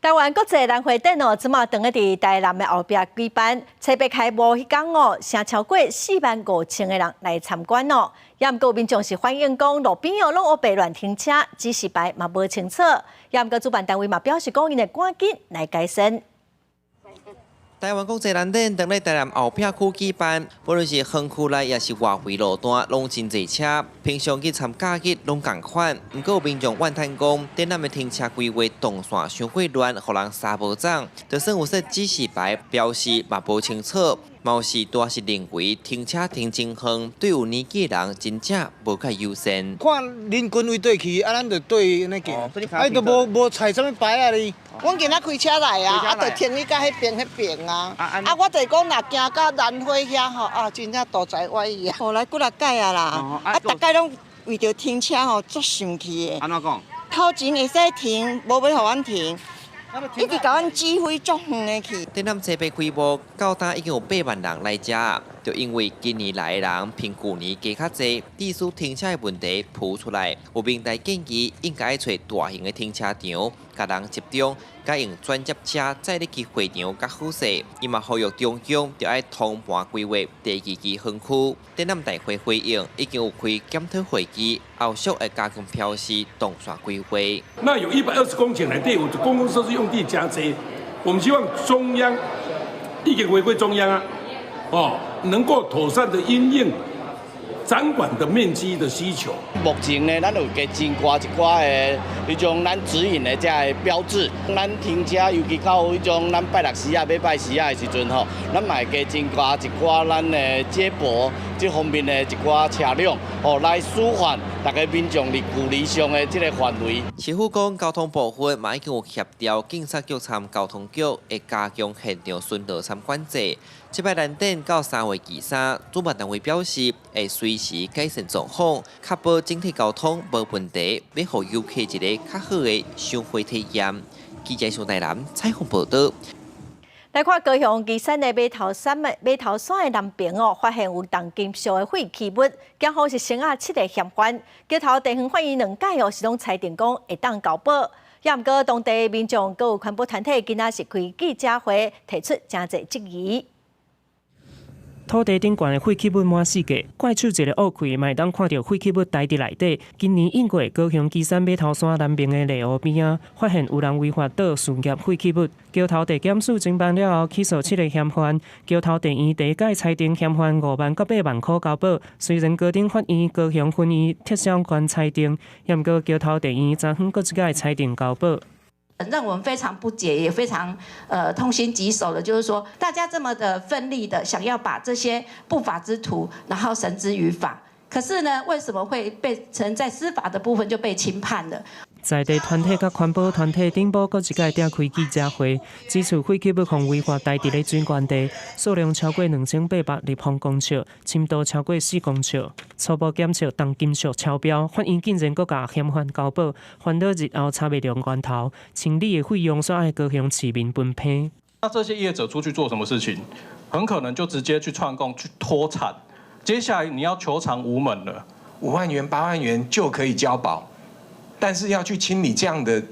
台灣國際蘭花展哦，這馬當咧佇台南的後壁舉辦，初八開幕彼工哦，成超過4萬5千个人來參觀哦。也毋過民眾是反映講，路邊哦攏烏白亂停車，指示牌嘛無清楚。也毋過主辦單位嘛表示講，𪜶會趕緊來改善。台灣國際蘭展當咧台南後壁區舉辦，無論是園區內抑是外圍路段，攏真濟車。平常去參假日攏仝款，毋過有民眾怨嘆講，展覽的停車規劃動線傷過亂，予人三無總。就算有設指示牌標示嘛無清楚，嘛有時拄是認為停車停真遠，對有年紀的人真正無蓋友善。看人群為對去，啊，咱就對按呢行，啊，伊都無採啥物牌仔哩。阮今仔開車來啊，啊，就停去到彼邊彼邊啊。啊，我就是講，若行到蘭花遐吼，啊，真正肚臍歪去啊。後來幾若擺啊啦，啊，逐擺攏為著停車吼，足生氣的。按怎講？頭前會使停，無欲予阮停，一直共阮指揮足遠的去。展覽初八開幕，到今已經有8萬人來遮，就因為今年來的人比舊年加較濟，致使停車的問題浮出來。有民代建議應該揣大型的停車場，共人集中，佮用轉接車載入去會場較好勢。伊嘛呼籲中央著愛通盤規劃第二期園區。展覽大會回應已經有開檢討會議，後續會加強標示動線規劃。那有120公頃內底有公共設施用地誠濟，我們希望中央意見回歸中央啊，哦，能夠妥善的因應展館的面積的需求。目前呢，咱有加增加一寡的彼種咱指引的這个標誌。咱停車，尤其到彼種咱拜六時啊、欲拜時啊的時陣吼，咱嘛會加增加一寡咱的接駁這方面的一寡車輛，吼來舒緩逐家民眾佇距離上的這个範圍。市府講交通部分嘛已經有協調警察局參交通局，會加強現場巡邏參管制。這擺蘭展到3月23，主辦單位表示會隨時改善狀況，確保整體交通無問題，欲予遊客一个較好的賞花體驗。記者上台南採訪報導。來看高雄旗山的馬頭山的南爿哦，發現有重金屬的廢棄物，警方是偵押七个嫌犯。橋頭地方法院兩擺哦，是攏裁定講會當交保。也毋過當地民眾閣有環保團體今仔是開記者會，提出誠濟質疑。土地頂懸的廢棄物滿四界，怪手一个挖開，嘛會當看著廢棄物待佇內底。今年應月，高雄旗山馬頭山南爿的麗湖邊仔，發現有人違法倒事業廢棄物。橋頭地檢署偵辦了後，起訴七个嫌犯。橋頭地院第一擺裁定嫌犯5萬到8萬箍交保。雖然高等法院高雄分院撤銷原裁定，也毋過橋頭地院昨昏閣一擺裁定交保。讓我們非常不解，也非常痛心疾首的，就是說大家這麼的奮力的想要把這些不法之徒，然後繩之於法，可是呢，為什麼會被成在司法的部分就被輕判了？在地團體佮環保團體頂晡閣一擺召開記者會，指出廢棄物予違法待佇咧水源地，數量超過2800立方公尺，深度超過4公尺，初步檢測重金屬超標，法院竟然閣共嫌犯交保，煩惱日後查袂著源頭，清理的費用煞愛高雄市民分擔。那這些業者出去做什麼事情？很可能就直接去串供去脫產，接下來你要求償無門了。5萬元、8萬元就可以交保。但是要去清理這樣的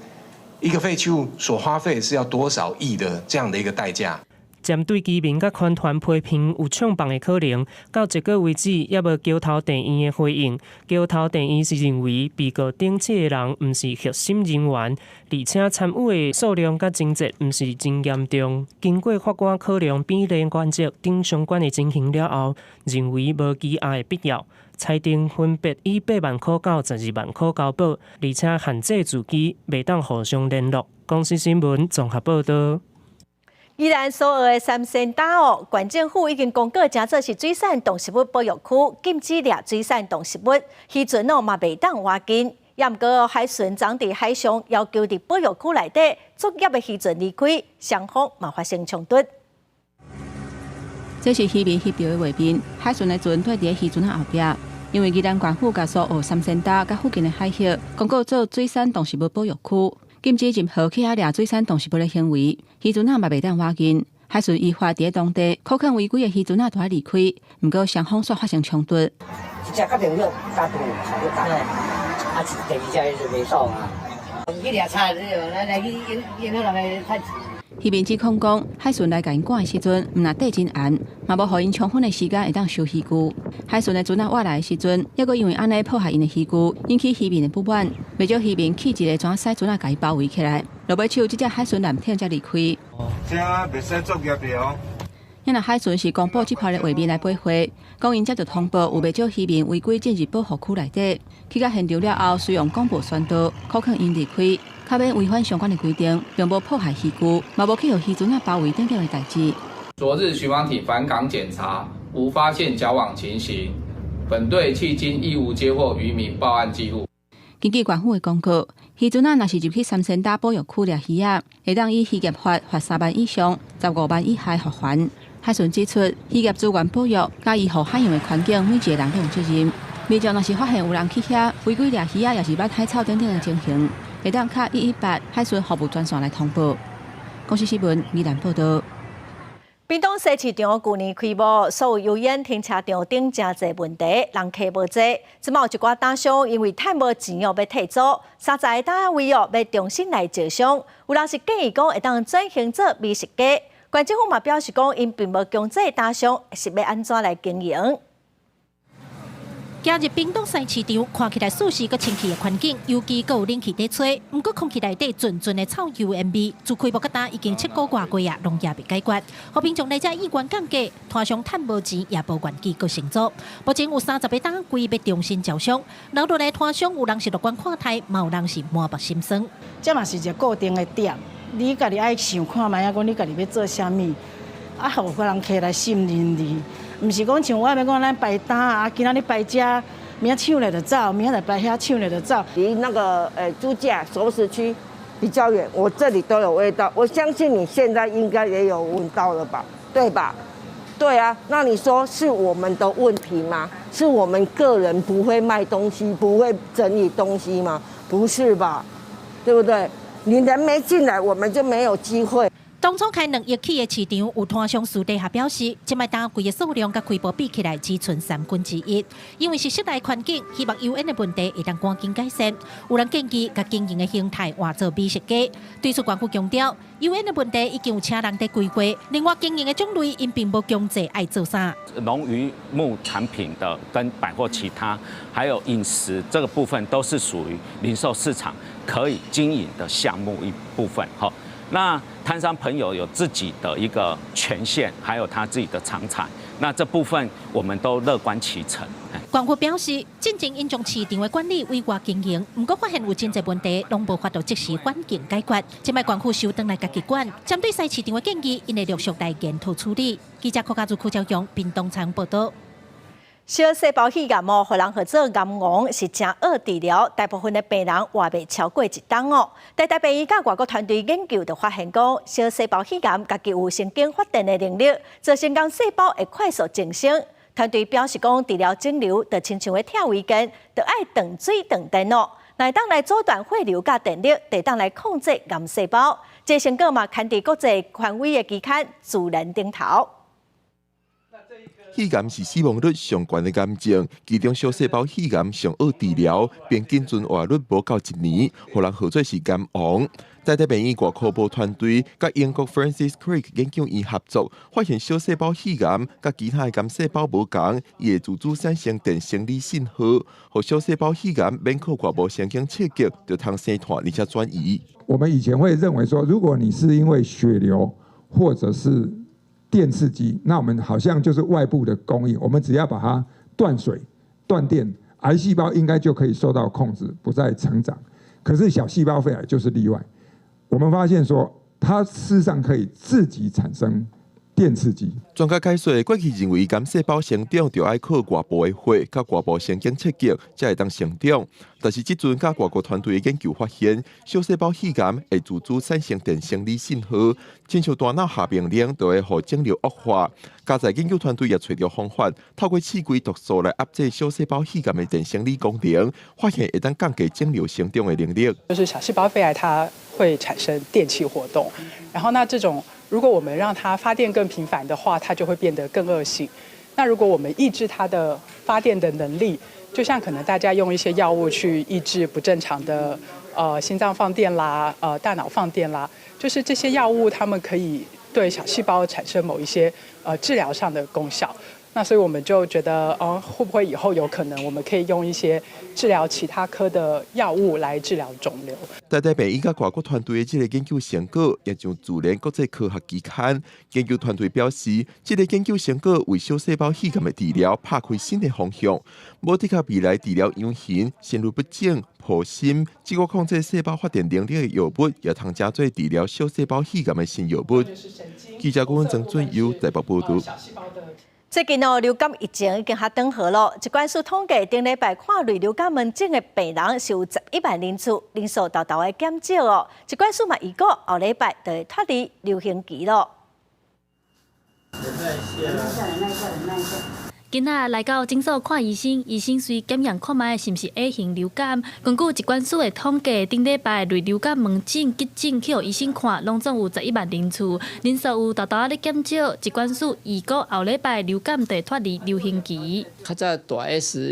一個廢棄物，所花費是要多少億的這樣的一個代價？針對居民佮環團批評有搶放的可能，到這個為止猶無橋頭地院的回應。橋頭地院是認為被告頂七个人毋是核心人員，而且參與的數量佮情節毋是真嚴重。經過法官考量比例原則等相關的情形了後，認為無羈押的必要，裁定分別以8萬箍到12萬箍交保，而且限制住居，袂當互相聯絡。公視新聞綜合報導。宜蘭蘇澳的三仙礁哦，縣政府已經公告，成做是水產動植物保育區，禁止獵水產動植物，漁船哦嘛袂當倚近。也毋過海巡昨佇海上要求佇保育區內底作業的漁船離開，雙方嘛發生衝突。這是漁民翕著的畫面，海巡的船綴佇咧漁船仔後壁，因為宜蘭縣府共蘇澳三仙礁佮附近的海域公告做水產動植物保育區。禁止任何去遐掠水產動植物的行為，漁船仔嘛袂當倚近。海巡依法佇咧當地，苦勸違規的漁船仔著愛離開。毋過雙方煞發生衝突。一隻較重要，加多，加多，啊，第二隻就袂爽啊。去掠菜，來來去影影響人的菜市。漁民指控講，海巡來共𪜶趕的時陣，毋但綴真嚴，嘛無予𪜶充分的時間會當收漁具。海巡的船仔倚來的時陣，猶閣因為按呢破壞𪜶的漁具，引起漁民的不滿。袂少漁民去一个船駛船仔共伊包圍起來，落尾手這隻海巡艦艇才離開。這袂使作業的哦。因為海巡是公布這批的畫面來背會，講𪜶接著通報有袂少漁民違規進入保護區內底，去到現場了後，使用廣播宣導，苦勸𪜶離開，較免違反相關的規定，並無破壞漁具，嘛無去予漁船仔包圍等等的代誌。昨日巡防艇返港檢查，無發現繳網情形。本隊迄今亦無接獲漁民報案記錄。根據縣府的公告，漁船仔若是入去三仙礁保育區掠魚仔，會當依漁業法罰3萬以上、15萬以下罰鍰。海巡指出，漁業資源保育佮維護海洋的環境，每一个人攏有責任。民眾若是發現有人去遐違規掠魚仔，抑是捌海草等等的情形，會當敲118海巡服務專線來通報。公視新聞宜蘭報導。屏東西市場舊年開幕，所有油煙停車場頂誠濟問題，人客無濟。這馬有一寡攤商因為趁無錢哦，欲退租，30個攤位哦，欲重新來招商。有人是建議講會當轉型做美食街。縣政府嘛表示講，𪜶並無強制攤商是欲按怎來經營。行入屏東西市場，看起來舒適閣清氣的環境，尤其閣有冷氣佇吹。毋過空氣內底陣陣的臭油煙味，自開幕到今已經7個外月啊，攏猶未解決。予民眾來遮意願降低，攤商趁無錢也無願意閣承租。目前有30個檔位欲重新招商，留落來攤商有人是樂觀看待，嘛有人是滿目心酸。這嘛是一個固定的點，你家己愛想看覓仔，講你家己欲做啥物，啊，予別人客來信任你。毋是講像我欲講咱擺攤啊，今仔日擺遮，明仔搶咧就走，明仔載擺遐搶咧就走。離那個豬架熟食區比較遠，我這裡都有味道，我相信你現在應該也有聞到了吧？對吧？對啊，那你說是我們的問題嗎？是我們個人不會賣東西，不會整理東西嗎？不是吧？對不對？你人沒進來，我們就沒有機會。當初開2億起的市場，有攤商私底下表示，這擺攤櫃的數量佮開幕比起來只賰1/3。因為是室內環境，希望油煙的問題會當趕緊改善。有人建議共經營的形態換做美食街。對此，縣府強調，油煙的問題已經有請人佇規劃。另外，經營的種類𪜶並無強制愛做啥。農漁牧產品的跟百貨其他，還有飲食這個部分，都是屬於零售市場可以經營的項目一部分。哈。那攤商朋友有自己的一個權限，還有他自己的長才，那這部分我們都樂觀其成。縣府表示，進前𪜶將市場的管理委外經營，毋過發現有真濟問題，攏無法度即時環境解決。這擺縣府收轉來家己管，針對西市場的建議，𪜶會陸續來研討處理。記者柯家祖、柯昭勇，屏東採訪報導。小細胞肺癌哦，予人號做癌王，是誠惡治療，大部分的病人活袂超過一冬哦。台大病院佮外國團隊研究就發現講，小細胞肺癌家己有神經發電的能力，造成癌細胞會快速增生。團隊表示講，治療腫瘤就親像咧拆違建，著愛斷水斷電哦。若會當來阻斷血流佮電力，會當來控制癌細胞。這個成果嘛，刊佇國際權威的期刊《自然》頂頭。肺癌是死亡率上懸的癌症，其中小細胞肺癌上好治療，平均存活率無夠一年，予人號做是癌王。台大病院外科部團隊佮英國 Francis Crick 研究院合作，發現小細胞肺癌佮其他的癌細胞無仝，伊會自主產生電生理信號，予小細胞肺癌免靠外部神經刺激，就通生湠而且轉移。我們以前會認為說，如果你是因為血流或者是電刺激，那我們好像就是外部的供應，我們只要把它斷水、斷電，癌細胞應該就可以受到控制，不再成長。可是小細胞肺癌就是例外。我們發現說，它事實上可以自己產生電刺激。專家解說，過去認為癌細胞成長就愛靠外部的血佮外部神經刺激才會當成長，但是這陣佮外國團隊的研究發現，小細胞肺癌會自主產生電生理信號，親像大腦下命令，就會予腫瘤惡化。佳哉研究團隊也揣著方法，透過試規毒素來壓制小細胞肺癌的電生理功能，發現會當降低腫瘤成長的能力。就是小細胞肺癌，它會產生電氣活動，然後那這種如果我們讓它發電更頻繁的話，它就會變得更惡性。那如果我們抑制它的發電的能力，就像可能大家用一些藥物去抑制不正常的心臟放電啦、大腦放電啦，就是這些藥物它們可以對小細胞產生某一些治療上的功效。那所以我們就覺得，哦，會不會以後有可能我們可以用一些治療其他科的藥物來治療腫瘤？台大病院佮外國團隊的這個研究成果，也上自然國際科學期刊。研究團隊表示，這個研究成果為小細胞肺癌的治療拍開新的方向。無的確未來治療樣型、心律不整、破心、這個控制細胞發電能力的藥物，也通成做治療小細胞肺癌的新藥物。記者顧問曾俊佑台北報導。最近哦，流感疫情已經較轉好囉。疾管署統計，頂禮拜看類流感門診的病人是有11萬人次，人數沓沓的減少哦。疾管署嘛預估後禮拜就會脫離流行期囉。囡仔來到診所看醫生，醫生隨檢驗看覓是毋是 A 型流感。根據疾管署的統計，頂禮拜類流感門診急診去予醫生看，攏總有11萬人次，人數有沓沓仔咧減少。疾管署預估後禮拜流感就會脫離流行期。較早大 S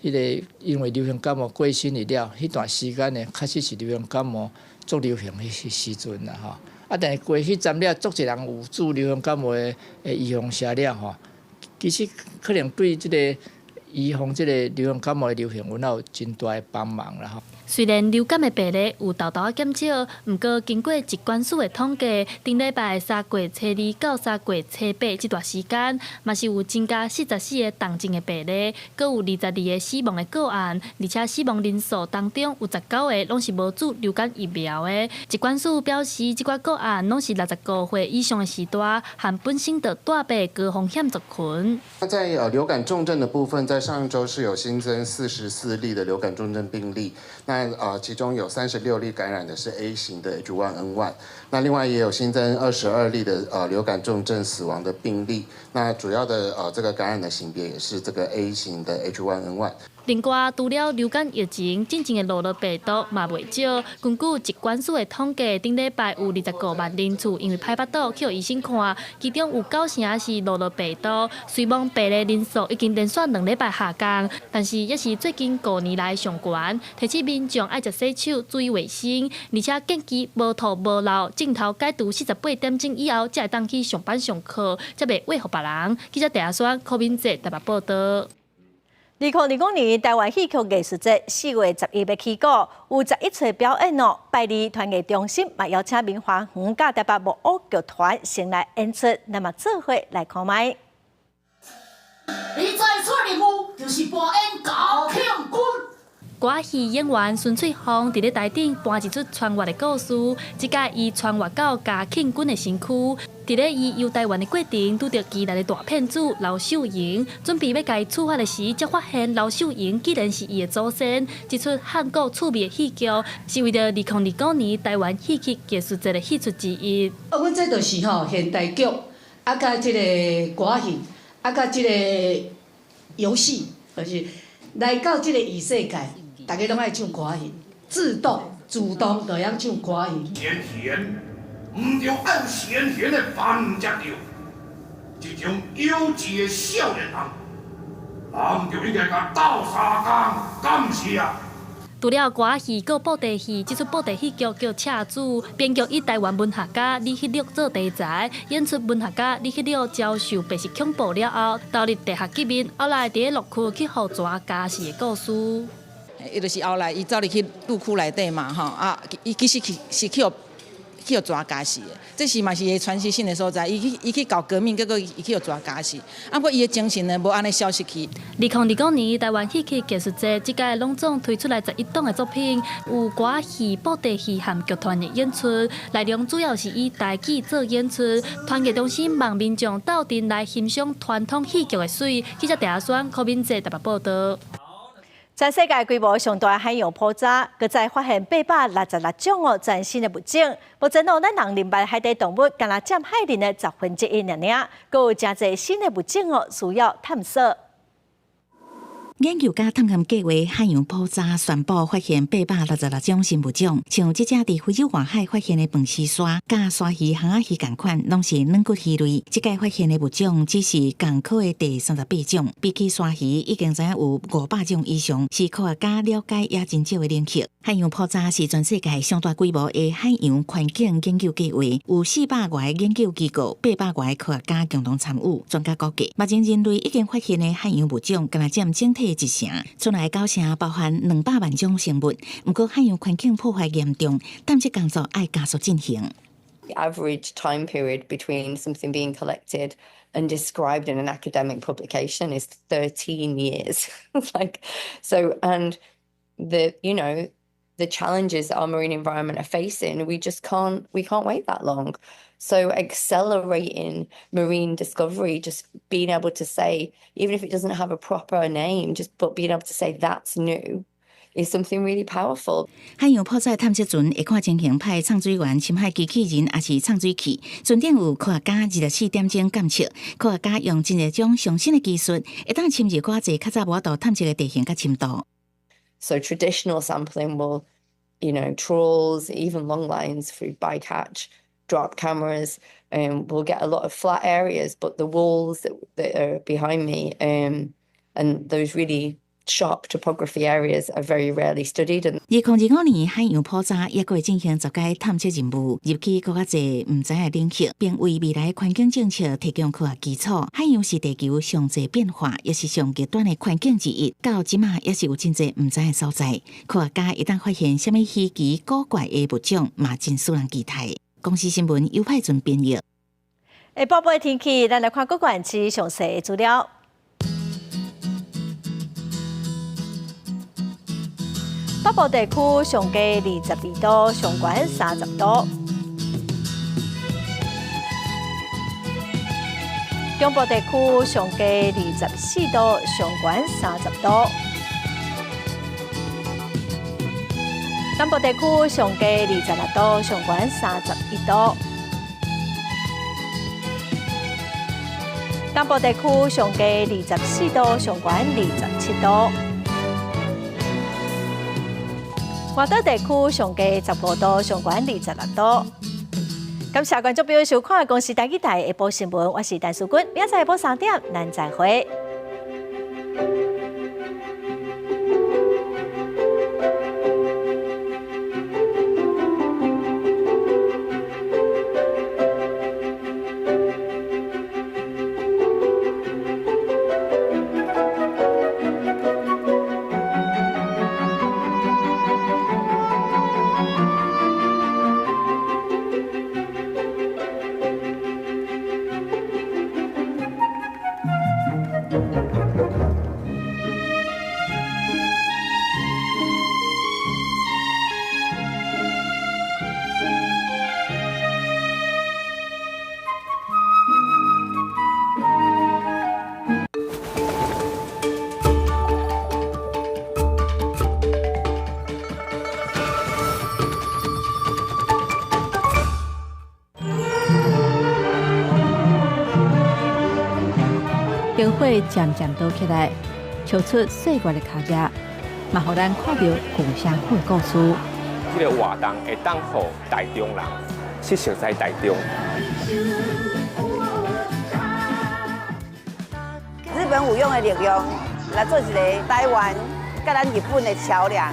彼個，因為流行感冒過身去了，彼段時間呢，確實是流行感冒足流行彼時陣啦吼。啊，但是過彼陣了，足濟人有注流行感冒的預防射了吼。其實可能對這個預防這個流行感冒的流行，阮也有真大的幫忙啦吼。雖然流感的病例有沓沓仔減少，毋過經過疾管署的統計，頂禮拜3月初2到3月初8這段時間，嘛是有增加44個重症的病例，閣有22個死亡的個案，而且死亡人數當中有19個攏是無注流感疫苗的。疾管署表示，這寡個案攏是65歲以上的序大，和本身就帶病高風險族群。那在流感重症的部分，在上周是有新增44例的流感重症病例。那其中有36例感染的是 A 型的 H1N1，那另外也有新增22例的流感重症死亡的病例，那主要的這個感染的型別也是這個 A 型的 H1N1。另外，除了流感疫情，進前的諾羅病毒嘛袂少。根據疾管署的統計，頂禮拜有25萬人次因為歹腹肚去予醫生看，其中有9成是諾羅病毒。雖罔病例人數已經連續2禮拜下降，但是也是最近5年來上懸。提醒民眾愛食洗手、注意衛生，而且建議無吐無漏，症頭解除48點鐘以後，才會當去上班上課，才袂餵予別人。記者鄭阿雙、柯敏哲台北報導。2025年台灣戲曲藝術節4月11欲起鼓，有11齣表演哦。拜二團藝中心嘛邀請明華園佮台北木偶劇團先來演出，那麼做伙來看覓。你再出任務就是扮演高慶軍。歌戲演員孫翠鳳佇咧台頂搬一齣穿越的故事，這擺伊穿越到嘉慶君的身軀，佇咧伊遊台灣的過程，拄著宜蘭的大騙子劉秀英，準備欲共伊處罰的時，才發現劉秀英竟然是伊的祖先。這齣漢國趣味的戲劇，是為著2025年台灣戲曲藝術節的戲出之一。啊，阮這就是吼現代劇，啊，佮這個歌戲，啊，佮這個遊戲，就是來到這個異世界。大家攏愛唱歌戲，自動主動就會曉唱歌戲。先賢，毋著按先賢的範則著。一場幼稚的少年人，人就應該共鬥相共，敢毋是啊？除了歌仔戲，閣有布袋戲，這齣布袋戲劇叫《赤子》，編劇以台灣文學家李彼得做題材，演出文學家李彼得遭受白色恐怖了後，投入地下革命，後來佇咧陸區去予蛇咬死的故事。伊就是後來伊走入去陸區內底嘛，吼啊，伊其實去是去予去予蛇咬死的，這是嘛是伊傳奇性的所在。伊去搞革命，結果伊去予蛇咬死。啊，毋過伊的精神呢，無按呢消失去。2029年台灣戲曲藝術節，這屆攏總推出來11檔的作品，有歌仔戲、布袋戲和劇團的演出，內容主要是以台語做演出。團結中心望民眾鬥陣來欣賞傳統戲劇的媠。記者鄭阿宣、柯敏哲台北報導。全世界規模上大海洋普查，閣再發現866種哦全新的物種。目前哦，咱人認捌海底動物，敢若佔海裡的1/10爾爾，閣有誠濟新的物種哦，需要探索。研究家探勘計劃海洋普查宣布發現866種新物種，像這隻佇非洲外海發現的飯絲鯊、佮鯊魚、蚶仔魚仝款，攏是軟骨魚類。這屆發現的物種只是仝科的第38種，比起鯊魚已經知影有500種以上，是科學家了解也真少的領域。海洋普查是全世界上大規模的海洋環境研究計劃，有400外个研究機構、800外個科學家共同參與。專家估計，目前人類已經發現的海洋物種，敢若佔整體一成，賰來九成包含200萬種生物。毋過海洋環境破壞嚴重，探測工作愛加速進行。 The average time period between something being collected and described in an academic publication is 13 years. Like, so, and the, you know, the challenges our marine environment are facing, we just can't, we can't wait that long. So accelerating marine discovery, just being able to say, even if it doesn't have a proper name, just but being able to say that's new is something really powerful. 海洋普查探測船會看情形派送水員、深海機器人，抑是送水器。船頂有科學家24點鐘監測，科學家用真濟種上新的技術，會當深入較濟較早無法度探測的地形佮深度。 So traditional sampling will, trawls, even long lines through bycatch, drop cameras, we'll get a lot of flat areas, but the walls that are behind me, and those really sharp topography areas are very rarely studied. And 2025年海洋普查猶閣會進行十屆探測任務，入去閣較濟毋知的領域，並為未來環境政策提供科學基礎。海洋是地球上濟變化，也是上極端的環境之一。到這馬也是有真濟毋知的所在。科學家一旦發現啥物稀奇古怪的物種，嘛真使人期待。公視新聞尤派尊編譯。下晡的天氣，咱來看各縣市詳細的資料。北部地區上低22度，上懸30度。中部地區上低24度，上懸30度。南部地區上低26度，上懸31度。東部地區上低24度，上懸27度。外島地區上低15度，上懸26度。感謝觀眾朋友收看《公視台語台下晡新聞》，我是陳淑君，明仔載下晡3點，咱再會。燈火漸漸多起來，跳出歲月的腳跡，嘛予咱看著舊社區的故事。這個活動會當予台中人去熟悉台中。本有用的力量來做一个台灣佮咱日本的橋梁。